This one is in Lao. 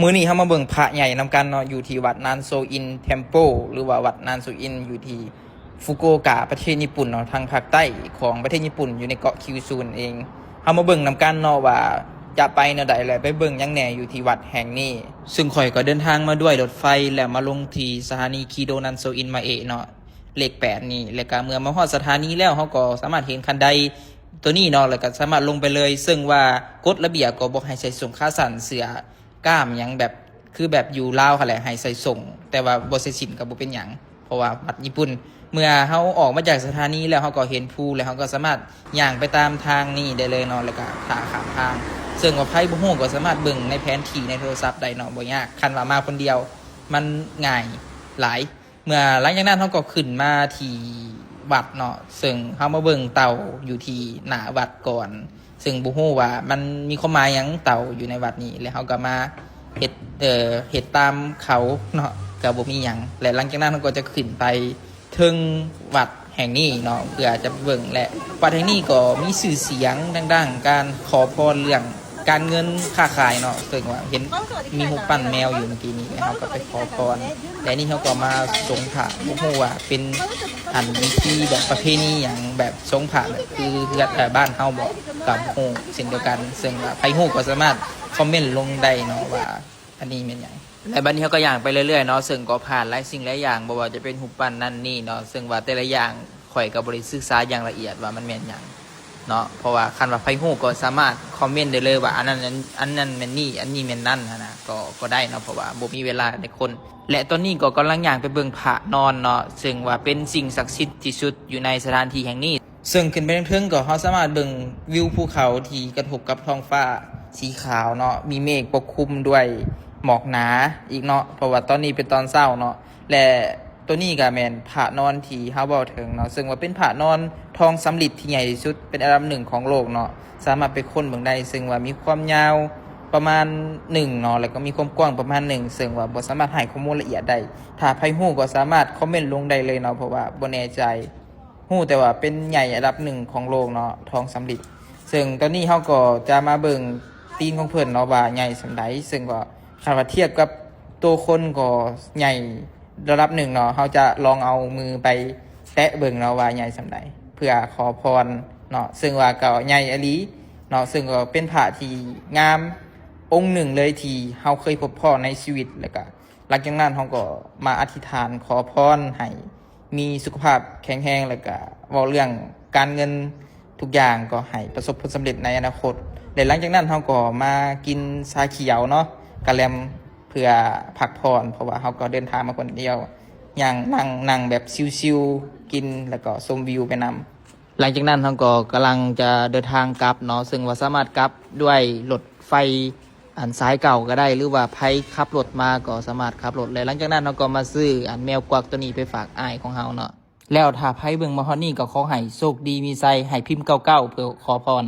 ມື້ນີ້ເຮົາມາເບິ່ງພະໃຫຍ່ນຳກັນເນາະ ຢູ່ທີ່ວັດນານໂຊອິນເທັມເປິ້ນ ຫຼືວ່າວັດນານໂຊອິນ ຢູ່ທີ່ຟຸກຸໂອກະ ປະເທດຍີ່ປຸ່ນເນາະ ທາງພາກໃຕ້ຂອງປະເທດຍີ່ປຸ່ນ ຢູ່ໃນເກາະຄິວຊູນເອງ. ເຮົາມາເບິ່ງນຳກັນເນາະວ່າຈະໄປແນວໃດ ແລະ ໄປເບິ່ງຫຍັງແດ່ຢູ່ທີ່ວັດແຫ່ງນີ້. ເຊິ່ງຂ້ອຍກໍເດີນທາງມາດ້ວຍລົດໄຟ ແລະ ມາລົງທີ່ສະຖານີຄິໂດນານໂຊອິນມາເອະເນາະ ເລກແປດນີ້ ແລະ ກະເມື່ອມາຮອດສະຖານີແລ້ວ ເຮົາກໍສາມາດເຫັນຄັນໄດໂຕນີ້ເນາະ ແລະ ກະສາມາດລົງໄປເລີຍ. ເຊິ່ງວ່າກົດລະບຽບກໍບໍ່ໃຫ້ໃສ່ສົ້ງຂາສັ້ນ ເສື້ອ ກ້າມຫຍັງແບບ ຄືແບບຢູ່ລາວຫັ້ນແຫຼະ ໃຫ້ໃສ່ສົ້ງ ແຕ່ວ່າບໍ່ໃສ່ສິ້ນກໍບໍ່ເປັນຫຍັງ ເພາະວ່າວັດຍີ່ປຸ່ນ. ເມື່ອເຮົາອອກມາຈາກສະຖານີແລ້ວ ເຮົາກໍເຫັນພູ ແລ້ວເຮົາກໍສາມາດຍ່າງໄປຕາມທາງນີ້ໄດ້ເລີຍເນາະ ແລ້ວກໍຖ້າຂ້າມທາງ. ເຊິ່ງວ່າໃຜບໍ່ຮູ້ກໍສາມາດເບິ່ງໃນແຜນທີ່ໃນໂທລະສັບໄດ້ເນາະ ບໍ່ຍາກ. ຄັນວ່າມາຄົນດຽວມັນງ່າຍຫຼາຍ. ເມື່ອຫຼັງຈາກນັ້ນເຮົາກໍຂຶ້ນມາທີ່ວັດເນາະ ເຊິ່ງເຮົາມາເບິ່ງເຕົ່າຢູ່ທີ່ໜ້າວັດກ່ອນ ເຊິ່ງບໍ່ຮູ້ວ່າມັນມີຄວາມໝາຍຫຍັງ ເຕົ່າຢູ່ໃນວັດນີ້ ແລ້ວເຮົາກໍມາເຮັດ ເອີ ເຮັດຕາມເຂົາເນາະ ກໍບໍ່ມີຫຍັງ. ແລະ ຫຼັງຈາກນັ້ນເຮົາກໍຈະຂຶ້ນໄປເທິງວັດແຫ່ງນີ້ເນາະ ເພື່ອຈະເບິ່ງ. ແລະ ວັດແຫ່ງນີ້ກໍມີຊື່ສຽງດັງໆ ການຂໍພອນເລື່ອງ ການເງິນຄ້າຂາຍເນາະ ເຊິ່ງວ່າເຫັນມີຮູບປັ້ນແມວຢູ່ເມື່ອກີ້ນີ້ ແລ້ວເຮົາກໍໄປຂໍພອນ. ແລະ ນີ້ເຮົາກໍມາສົງພະ ບໍ່ຮູ້ວ່າເປັນອັນພິທີແບບປະເພນີຫຍັງ ແບບສົງພະແບບຄືເຮືອນ ເອີ ບ້ານເຮົາບໍ່ ກໍບໍ່ຮູ້ເຊັ່ນດຽວກັນ. ເຊິ່ງວ່າໃຜຮູ້ກໍສາມາດຄອມເມັນລົງໄດ້ເນາະວ່າອັນນີ້ແມ່ນຫຍັງ. ແລະ ບັດນີ້ເຮົາກໍຍ່າງໄປເລື້ອຍໆເນາະ ເຊິ່ງກໍຜ່ານຫຼາຍສິ່ງຫຼາຍຢ່າງ ບໍ່ວ່າຈະເປັນຮູບປັ້ນນັ້ນນີ້ເນາະ ເຊິ່ງວ່າແຕ່ລະຢ່າງຂ້ອຍກໍບໍ່ໄດ້ສຶກສາຢ່າງລະອຽດວ່າມັນແມ່ນຫຍັງ ເນາະ ເພາະວ່າຄັນວ່າໃຜຮູ້ກໍສາມາດຄອມເມັນໄດ້ເລີຍວ່າ ອັນນັ້ນ ອັນ ອັນນັ້ນແມ່ນນີ້ ອັນນີ້ແມ່ນນັ້ນຫັ້ນນະ ກໍ ກໍໄດ້ເນາະ ເພາະວ່າບໍ່ມີເວລາໃນຄົນ. ແລະ ຕອນນີ້ກໍກຳລັງຍ່າງໄປເບິ່ງພະນອນເນາະ ເຊິ່ງວ່າເປັນສິ່ງສັກສິດທີ່ສຸດຢູ່ໃນສະຖານທີ່ແຫ່ງນີ້. ເຊິ່ງຂຶ້ນໄປເທິງໆ ກໍເຮົາສາມາດເບິ່ງວິວພູເຂົາທີ່ກະທົບກັບທ້ອງຟ້າສີຂາວເນາະ ມີເມກປົກຄຸມດ້ວຍໝອກໜາອີກເນາະ ເພາະວ່າຕອນນີ້ເປັນຕອນເຊົ້າເນາະ. ແລະ ໂຕນີ້ກໍແມ່ນພະນອນທີ່ເຮົາເວົ້າເຖິງເນາະ ເຊິ່ງວ່າເປັນພະນອນທອງສຳລິດທີ່ໃຫຍ່ທີ່ສຸດ ເປັນອັນດັບໜຶ່ງຂອງໂລກເນາະ ສາມາດໄປຄົ້ນເບິ່ງໄດ້ ເຊິ່ງວ່າມີຄວາມຍາວປະມານໜຶ່ງເນາະ ແລ້ວກໍມີຄວາມກວ້າງປະມານໜຶ່ງ ເຊິ່ງວ່າບໍ່ສາມາດໃຫ້ຂໍ້ມູນລະອຽດໄດ້. ຖ້າໃຜຮູ້ກໍສາມາດຄອມເມັນລົງໄດ້ເລີຍເນາະ ເພາະວ່າບໍ່ແນ່ໃຈ ຮູ້ແຕ່ວ່າເປັນໃຫຍ່ອັນດັບໜຶ່ງຂອງໂລກເນາະ ທອງສຳລິດ. ເຊິ່ງຕອນນີ້ເຮົາກໍຈະມາເບິ່ງຕີນຂອງເພິ່ນເນາະວ່າໃຫຍ່ສ່ຳໃດ ເຊິ່ງກໍຄັນວ່າທຽບກັບໂຕຄົນກໍໃຫຍ່ ລະດັບໜຶ່ງເນາະ ເຮົາຈະລອງເອົາມືໄປແຕະເບິ່ງເນາະວ່າໃຫຍ່ສ່ຳໃດ ເພື່ອຂໍພອນເນາະ ເຊິ່ງວ່າກໍໃຫຍ່ອີ່ຫຼີເນາະ ເຊິ່ງກໍເປັນພະທີ່ງາມອົງໜຶ່ງເລີຍທີ່ເຮົາເຄີຍພົບພໍ້ໃນຊີວິດ. ແລ້ວກະຫຼັງຈາກນັ້ນເຮົາກໍມາອະທິຖານຂໍພອນໃຫ້ມີສຸຂະພາບແຂງແຮງ ແລ້ວກະເວົ້າເລື່ອງການເງິນ ທຸກຢ່າງກໍໃຫ້ປະສົບຜົນສຳເລັດໃນອະນາຄົດ ແລະ ຫຼັງຈາກນັ້ນເຮົາກໍມາກິນຊາຂຽວເນາະ ກະແລັມ ເພື່ອພັກຜ່ອນ ເພາະວ່າເຮົາກໍເດີນທາງມາຄົນດຽວ ຍ່າງນັ່ງ ນັ່ງແບບຊິວໆ ກິນ ແລ້ວກໍຊົມວິວໄປນຳ. ຫຼັງຈາກນັ້ນເຮົາກໍກຳລັງຈະເດີນທາງກັບເນາະ ເຊິ່ງວ່າສາມາດກັບດ້ວຍລົດໄຟ ອັນສາຍເກົ່າກໍໄດ້ ຫຼືວ່າໃຜຂັບລົດມາກໍສາມາດຂັບລົດ ແລະ ຫຼັງຈາກນັ້ນເຮົາກໍມາຊື້ອັນແມວກວັກໂຕນີ້ໄປຝາກອ້າຍຂອງເຮົາເນາະ. ແລ້ວຖ້າໃຜເບິ່ງມາຮອດນີ້ກໍຂໍໃຫ້ໂຊກດີມີໄຊ ໃຫ້ພິມເກົ້າເກົ້າເພື່ອຂໍພອນ.